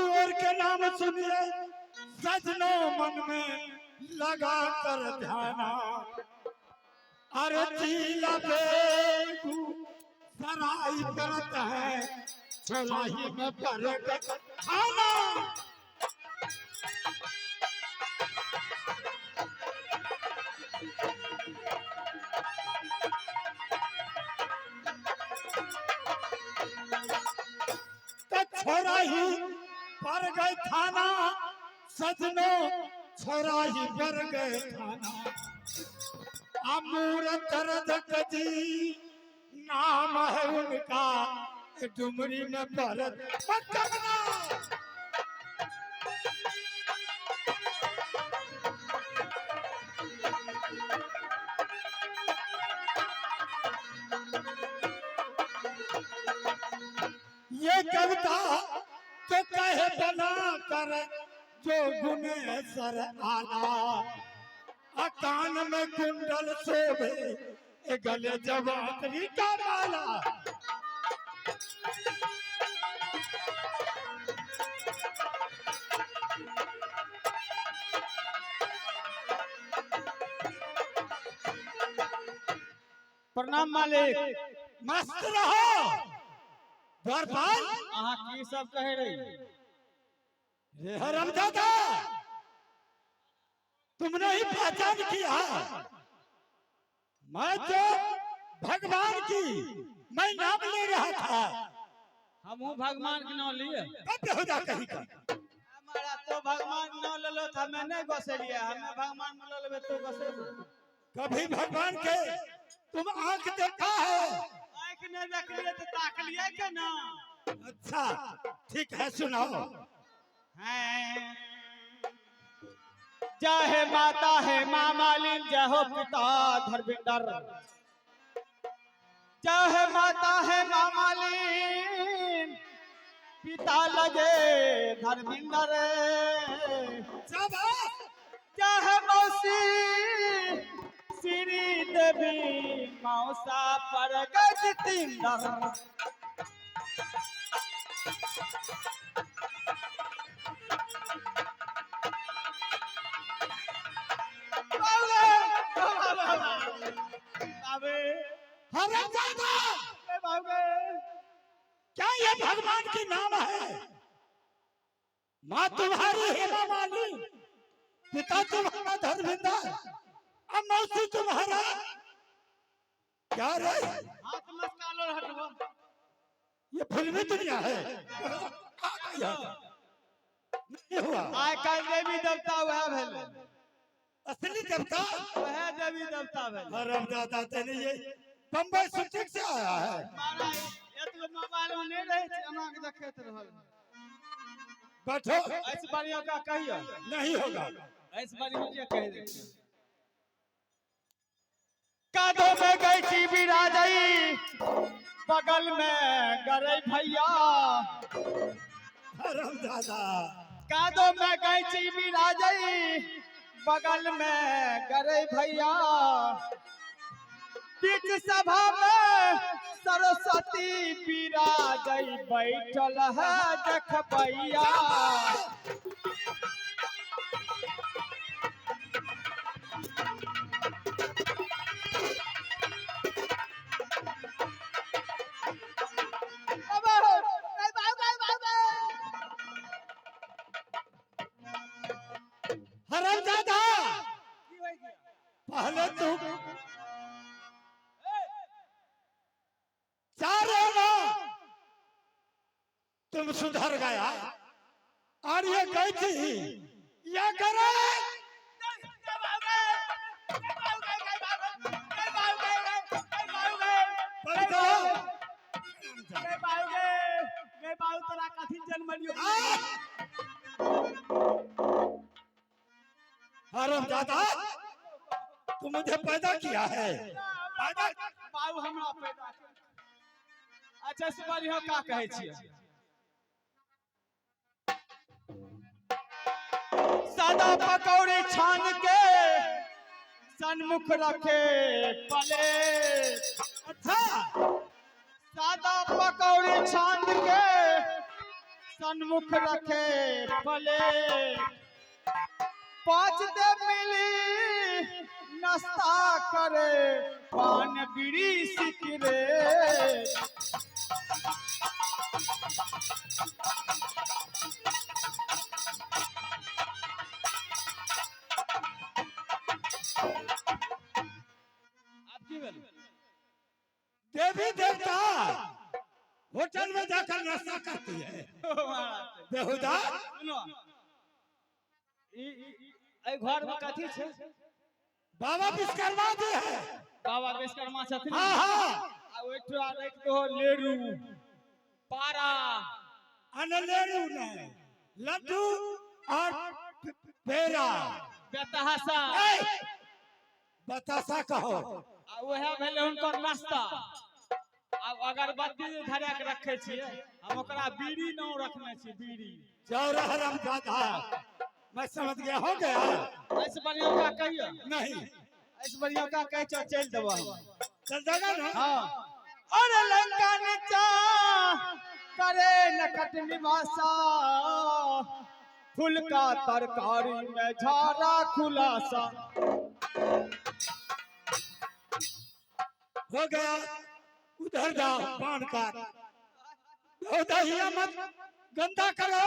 कुंवर के नाम सुनिए सजनों, मन में लगा कर ध्याना। अरे जिला बेगू सराय करत है, छलाही में पर खाना। तो छोरा ही पर गए थाना सजनों, छोरा ही पर गए थाना। अमूरत रजक जी नाम है उनका, डुमरी में भरत मकबरा। ये कविता तो कहे बना कर जो गुने सर आला, अकान में कुंडल शोभे, ए गले जवातरी का माला। प्रणाम मालिक। मस्त रहो द्वारपाल। अहाँ की सब कहे रही? रे हरामजादा, तुमने ही पहचान किया। मैं तो भगवान की मैं नाम ले रहा था। हमहूँ भगवान के नाम लिए। कब बेहुदा कहीं का। हमारा तो भगवान के नाम लेलो तो हमें नहीं गोसेलिए, हमें भगवान में लेबे तो गोसेबो। कभी भगवान के तुम आंख देखा है? आँख नहीं देखलिए तो ताकलिए के ना। अच्छा ठीक है, सुनाओ। हैं। जय हे माता है माँ मालिन, जय हो पिता धर्मिंदर। जय हे माता है माँ मालिन, पिता लगे धर्मिंदर। शाबाश। जय हे मौसी श्री देवी, मौसा पर जितिंदर। हरामजादा, क्या ये भगवान की नाम है? माँ तुम्हारी हेमा मालिनी, पिता तुम्हारा धर्मिंदर, अब मौसी तुम्हारा क्या रे? हाथ मस्कालो हटबो। ये फिल्मी दुनिया है। नहीं हुआ। आइ काल्हि देवी देवता वएह भेलै। असली देवता वएह देवी देवता भेलै। हरामजादा, तेने ये बम्बई शूटिंग से आया है। महाराज, एतबो मोबाइल में नहि रहै छै, एना के देखैत रहल। बैठो। ऐसे बढ़िया का कहियो। नहीं होगा। ऐसे बढ़िया जे कहि दै छियै। कादो में गई बिराजई, बगल में गरई भैया। हरामजादा। कादो में गई बिराजई, बगल में गरई भैया। बीच सभा में सरस्वती बिराजई, बैठल है देखबैया। हरामजादा, पहले तुम चार ना तुम सुधर गया और ये गई थी या करे। पढ़ जाओ। तोरा कथी जन्मलियो? हरामजादा, तू मुझे पैदा किया है, पैदा। बाबू हमरा पैदा केलकै। अच्छा से बढ़िया का कहै छियै। सादा पकौड़ी छान के सन्मुख रखे पले। अच्छा। सादा पकौड़ी छान के सन्मुख रखे प्लेट, पाँच दे मिली नाश्ता करे पान बीड़ी सिगरेट। आब की भेल? देवी देवता होटल में जाकर नाश्ता करती है। बेहुदा। सुनो, एहि घर में कथी छै? बाबा विश्वकर्मा जी है। बाबा विश्वकर्मा छथिन। हाँ हाँ। आ ओहिठुआ राखि दहो लेरू पारा। अनलेरू नहीं, लड्डू और पेड़ा। बेतहासा। ए, बतासा कहो। आ उएह भेलै हुनकर नाश्ता। आब अगरबत्ती जे धरा के रखै छियै, हम ओकरा बीड़ी नाम रखने छियै, बीड़ी। चौरहरम दादा, मैं समझ गया, हो गया। एहिसँ बढ़िआँ का कहियौ? नहीं। एहिसँ बढ़िआँ का कहै छौ, चलि देबऽ हम। चल जाएगा ना? हाँ। अरे लंका नीचा करे नकट निवासा, फुलका तरकारी में झाड़ा खुलासा। हो गया, उधर जाओ, पान का दहिया मत गंदा करो,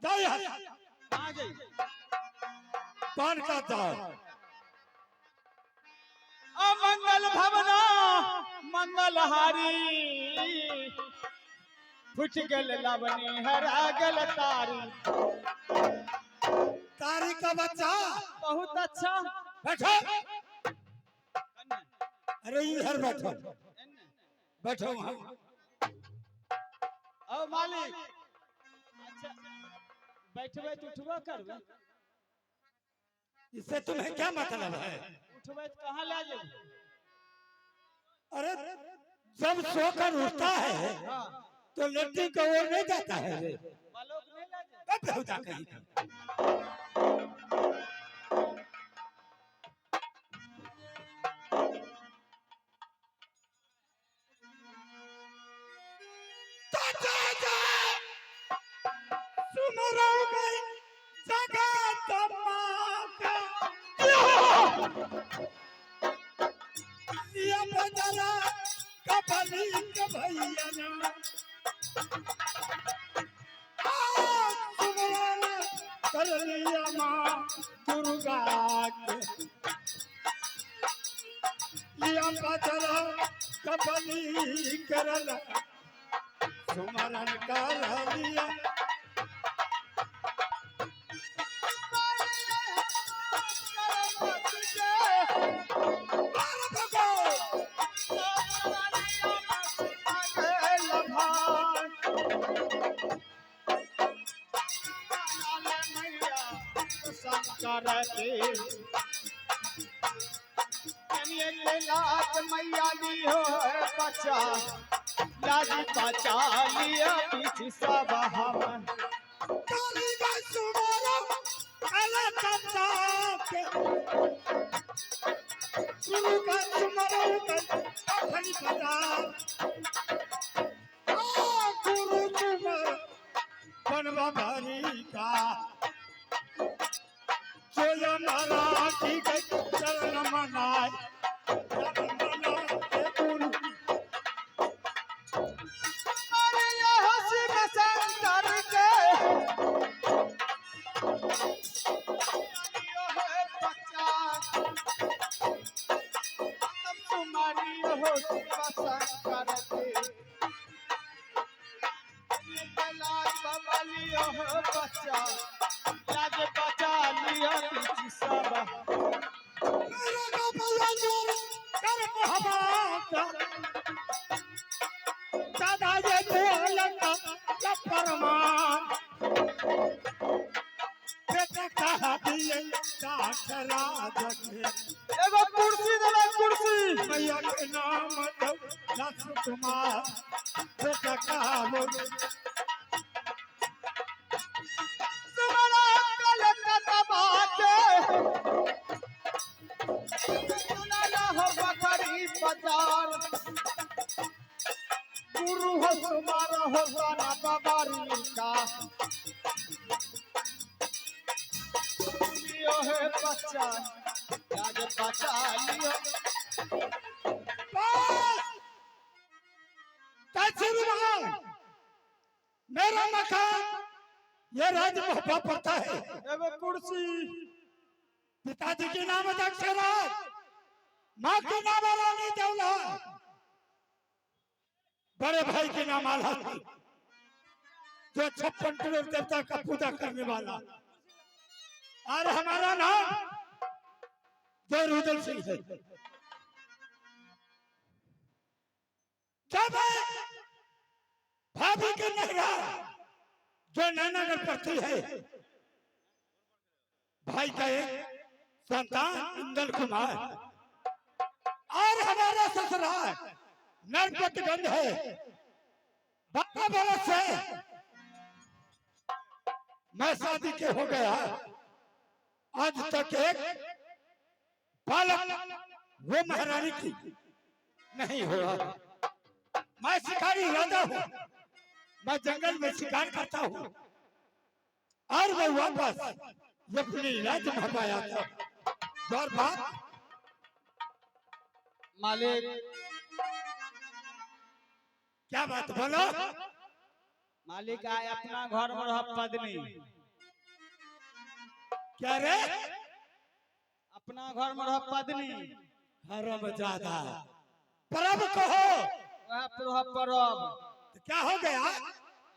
जाओ यहाँ। कहाँ जाइए? पान का जाओ। अमंगल भवना मंगलहारी, फुट गेल लवनी हरा गेल तारी। तारी का बच्चा। बहुत अच्छा। बैठो, अरे इधर बैठो, बैठो वहाँ। ओ मालिक, अच्छा बैठबै तऽ उठबो करबै? इससे तुम्हें क्या मतलब है? उठबै तऽ कहाँ लए जेबै? अरे जब सोकर उठता है तो लड़की को ओर नहीं जाता है रे। बालोक नहीं लए जेबै? कब बेहुदा कहीं का। तो जा जा सुमरो गई जगत माता, ये बदला कबली के भैया ना। आज सुमरन कर लिया माँ दुर्गा के, लिया बदला कबली करल सुमरन कर लिया। अरे भगो। मैया ली हो बचा लाजी बचा लिया पीछ सब हम। काली का सुमरन अरे कब्जा के गुरु का सुमरन कर अखनी बजा, आ गुरु तुम बनवा भरी का जो ये की के चरण मनाए, चरण मनाए गुरु। अरे यह शिव शंकर के बच्चा, तुम्हारी हो शिव शंकर के लाज बाबा लियो हो बच्चा, लाज बचा लियो बीच सब। मेरा गोपाल जोर कर मोहब्बत, दादा ये बोलता परमान, बेटा कहा दिए साक्षरा जगे। एगो कुर्सी देबै, कुर्सी। मैया के नाम दो कुमार, बेटा कहा बोल। तुम्हारा कलकत्ता बाटे सुनाना हो बकरी बाजार, गुरु हो तुम्हारा। होता ना बाबारी का। लियो है बच्चा आज बचा लियो। बस तहसील विभाग, मेरा मकान ये राज मोहब्बत पड़ता है। एगो कुर्सी। पिताजी के नाम दक्षराज, माँ के नाम रानी दौला, बड़े भाई के नाम आला सिंह, जो 56 करोड़ देवता का पूजा करने वाला, और हमारा नाम जो रुदल सिंह है। जब भाभी के नहरा जो नैनागढ़ पड़ती है, भाई का एक संतान इंदल कुमार, और हमारा ससुराल नरपतगंज है। 12 बरस से मैं शादी के हो गया, आज तक एक बालक वो महारानी की नहीं हुआ। मैं शिकारी राजा हूँ, मैं जंगल में शिकार करता हूँ और मैं वापस अपनी राज्य में पाया था। और बात मालिक। क्या बात बोलो? मालिक, आय अपना घर में रह पदनी। क्या रे? अपना घर में रह पदनी। हरम ज्यादा परब कहो। वह रह परब। तो क्या हो गया?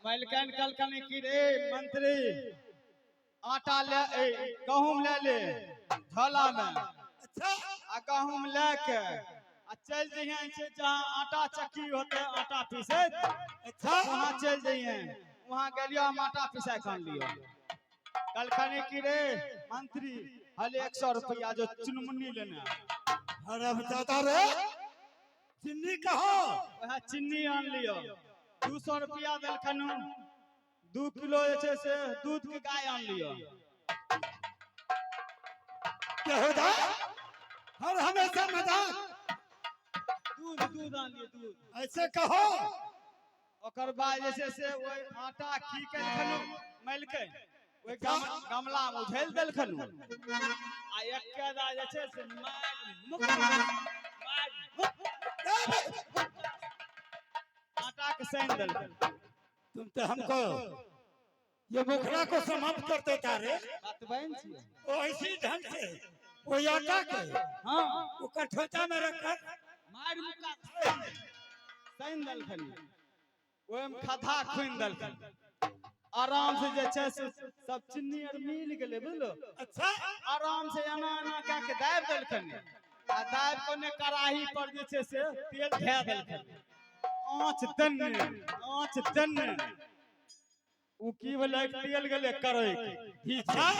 मालिकन कल की रे मंत्री, आटा ले, गहूम ले ले झोला में। अच्छा। आ गहूम ले के आ चल जइहें से जहाँ आटा चक्की होते आटा पीसे। अच्छा। वहाँ चल जइहें। वहाँ गेलियो, हम आटा पिसा खान लियो। कल खने की रे मंत्री, हले 100 रुपया जो चुनमुन्नी लेने। हरम ज्यादा रे, चिन्नी कहो। वह चिन्नी आन लियो, 200 रुपया देलखन, 2 किलो जे छै से दूध के गाय आन लियो। क्या होता हर हमेशा मजाक। दूध दूध आन लियो दूध। ऐसे कहो। ओकर बाद जे छै से ओहि आटा की केलखन मलिकै, ओहि गमला मे उझेल देलखन आ एके दा जे छै से मारि मुक मारि मुक आटा के सानि देलखन। तुम तो हमको ये मुखड़ा को समाप्त कर देता रे। बतबै ने छियै। वो ऐसी ढंग से वो आटा के हाँ। वो कठोता में रखकर मारि मुक्का सानि देलखन, ओहिमे खद्धा खुनि देलखन। आराम से जे छै से सब चिन्नी आर मिल गेलै, बुझलो? अच्छा। आराम से एना एना कए के दाबि देलखन आ दाबि के ओने कड़ाही पर जे छै से तेल धए देलखन, आँच दन्ने आँच दन्ने। ओ की भेलै, तेल गेलै करैक घी छै।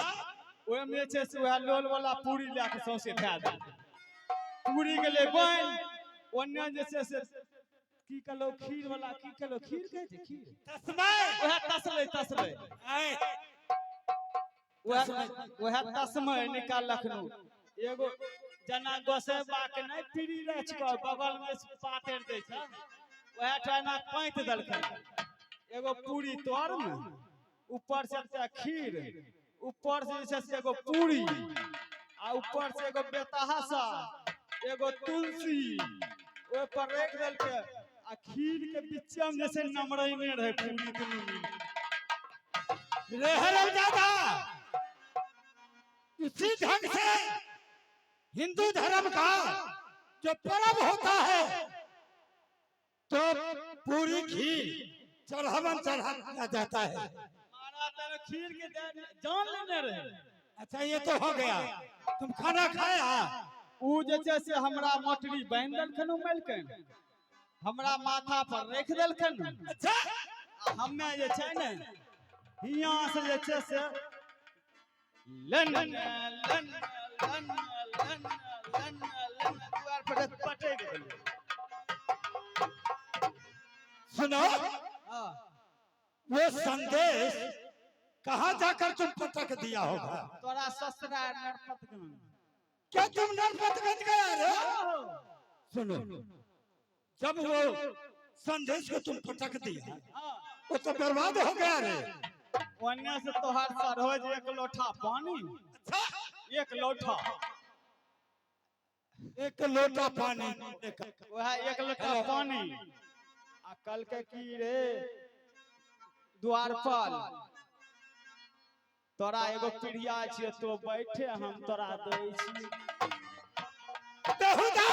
ओहिमे जे छै से उएह लोल वाला पूरी लए के सौंसे धए देलखन। पूरी गेलै बनि। ओन्ने जे छै से की कहलौ खीर वाला, की कहलौ खीर कहै छै खीर। तस्मै। उएह तसलै तसलै। आए। उएह उएह तस्मै निकाललखन। एगो जेना गोसेबा के नहि पीड़ी रच कऽ बगल में पातरि दै छै, उएह ठाम पाँति देलखिन। एगो पूरी तर में, ऊपर से एकटा खीर, ऊपर से जे छै से एगो पूरी आ ऊपर से एगो बेतहासा, एगो तुलसी ओहि पर राखि देलकै आ खीर के बिच्चा में जे छै नमरैने रहै पूरी दुनू मिल। रे हरामजादा, इसी ढंग से हिंदू धर्म का जो पर्व होता है तो पूरी घी चढ़ावन चढ़ाया जाता है। मारा तर खीर के जान लेने रहे। अच्छा, ये तो हो गया, तुम खाना खाया? उ जे छै से हमरा मटरी बान्हि देलखिन, उमलकनि हमरा माथा पर राखि देलखिन। अच्छा। आ हमे जे छै ने हियाँ से जे छै से लन लन लन लन लन लन लन दुआर पर पटकि गेलै। सुनो। हाँ। वो संदेश कहाँ जाकर तुम पटक दिया होगा? तोरा ससुरा नरपतगंज। क्या तुम नरपतगंज गया रे? सुनो, जब वो संदेश को तुम पटक दिया, हाँ। वो तो बर्बाद हो गया रे। ओन्ने से तोहार सरोज एक लोटा पानी, अच्छा, एक लोटा, एक लोटा पानी। वह एक लोटा पानी। आ कल के की रे द्वारपाल, तोरा एगो पिढ़िया छियै, तो बैठे हम तोरा दै छी। बेहुदा,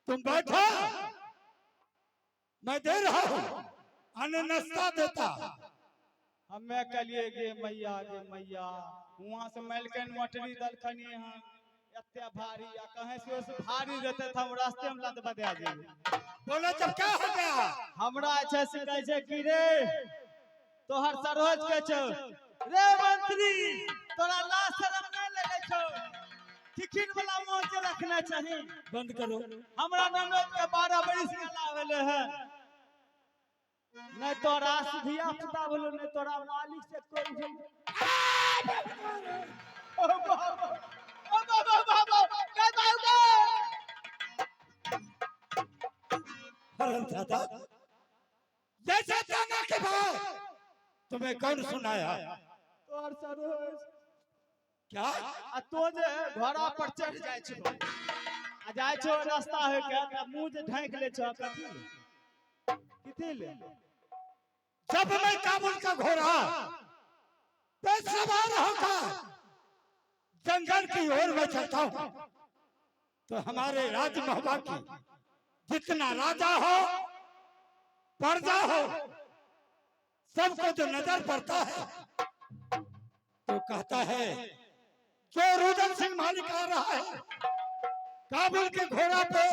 तुम बैठो, मैं दे रहा हूँ। अन्न नाश्ता देता। हमे कहलिए गे मैया, गे मैया, हुआं से मैलकन मोटरी दलखनी हन एते भारी, आ कहीं से ओसे भारी रहते त हम रास्ते में लद बदा जेबै। बोलो जब क्या हो गया? हमरा छै से कहै छै कि रे तोहर सरोज के छौ रे मंत्री, तोरा लाज शरम नहि लगै छौ? खिखिर वाला मुँह जे रखने छही। बंद करो। हमरा ननद के 12 बरिस गेला भेलै हन, नहि तोरा धिया पुता भेलो, नहि तोरा मालिक से कोई भेल। ओ बाबा, ओ बाबा, बाबा, के बाबा। हरण दादा, जैसे जाना के बाद तुम्हें कौन सुनाया? तोहर सरोज। क्या? आ तो जे घोड़ा पर चढ़ जाइ छौ आ जाइ छौ रास्ता होइ के, तऽ मुँह जे ढाँकि लै छौ, कथी ले, कथी ले? जब मैं काबुल का घोड़ा पे सवार होकर जंगल की ओर में चलता हूँ, तो हमारे राजमहबा की जितना राजा हो, प्रजा हो, सबको जो नजर पड़ता है तो कहता है, जो रुदल सिंह मालिक आ रहा है, काबुल के घोड़ा पे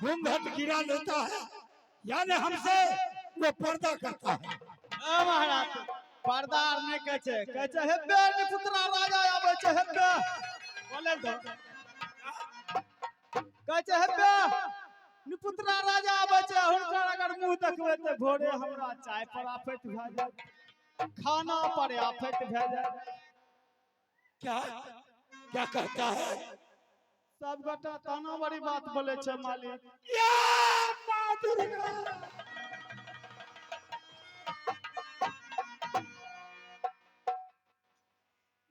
घूंघट गिरा लेता है, यानी हमसे वो पर्दा करता है। ए महाराज, पर्दा आर नहि कहै छै, कहै छै हेबे निपुत्रा राजा आबै छै, हेबे बोले दो। कहै छै हेबे निपुत्रा राजा आबै छै, हुनकर अगर मुँह देखबै तऽ भोरे हमरा चाय पर आफत भए जायत, खाना पर आफत भए जायत। क्या क्या कहता है? सब गोटा ताना बड़ी बात बोले छै मालिक। या माँ दुर्गा!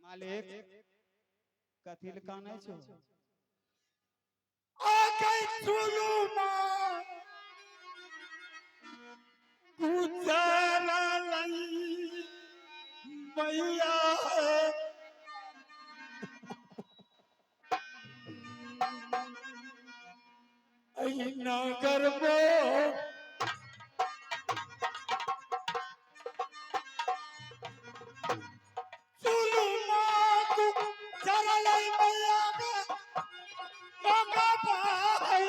मालिक, कथी लए कानै छौ? आ गई चुलू माँ गुजर मैया है। ऐ नगर में चुलू माँ गुजर मैया के मगा बाहर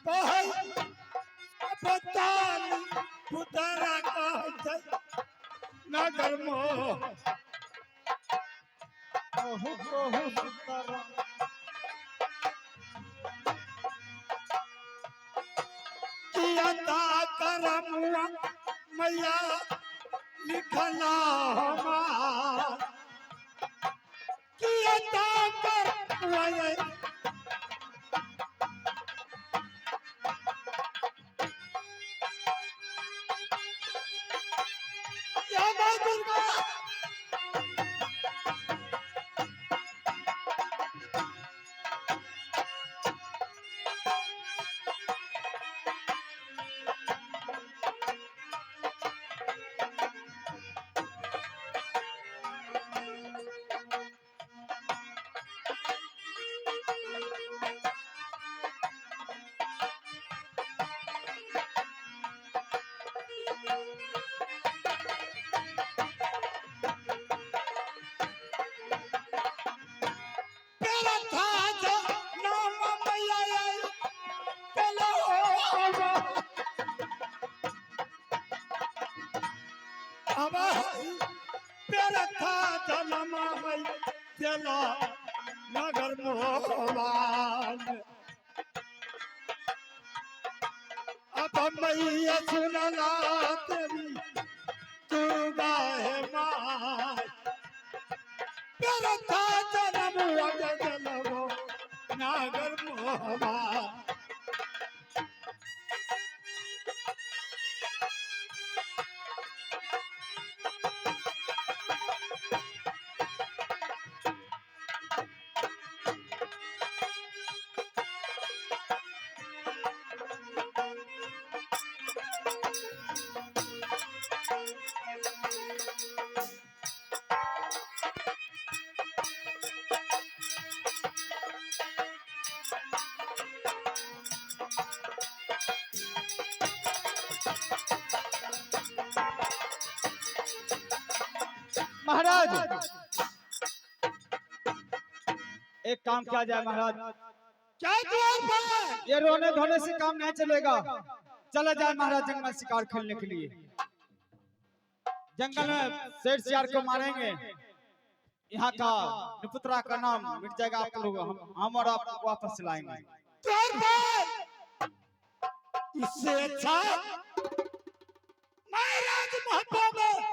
बहल बतानी पुतरा कहै नगर मोह। कहू कहू सुतरा। किया करमुआ मैया लिखना हमार, किया करमुआ। या माँ दुर्गा! तेरा था नाम मैया चलो अब तेरा था जन्म चला नगर मोहवान। अब मैया सुनला तेरी दुर्गा है माँ। चतुर्थ जन्म जलवो नागर मोहबा। महाराज, एक काम किया जाए महाराज। क्या द्वारपाल? ये रोने धोने से काम नहीं चलेगा। चला जाए महाराज जंगल शिकार खेलने के लिए। जंगल में शेर सियार को मारेंगे, यहाँ का निपुत्रा का नाम मिट जाएगा। आप लोग हम और आप वापस लाएंगे। द्वारपाल, इससे अच्छा मैं राजमहल में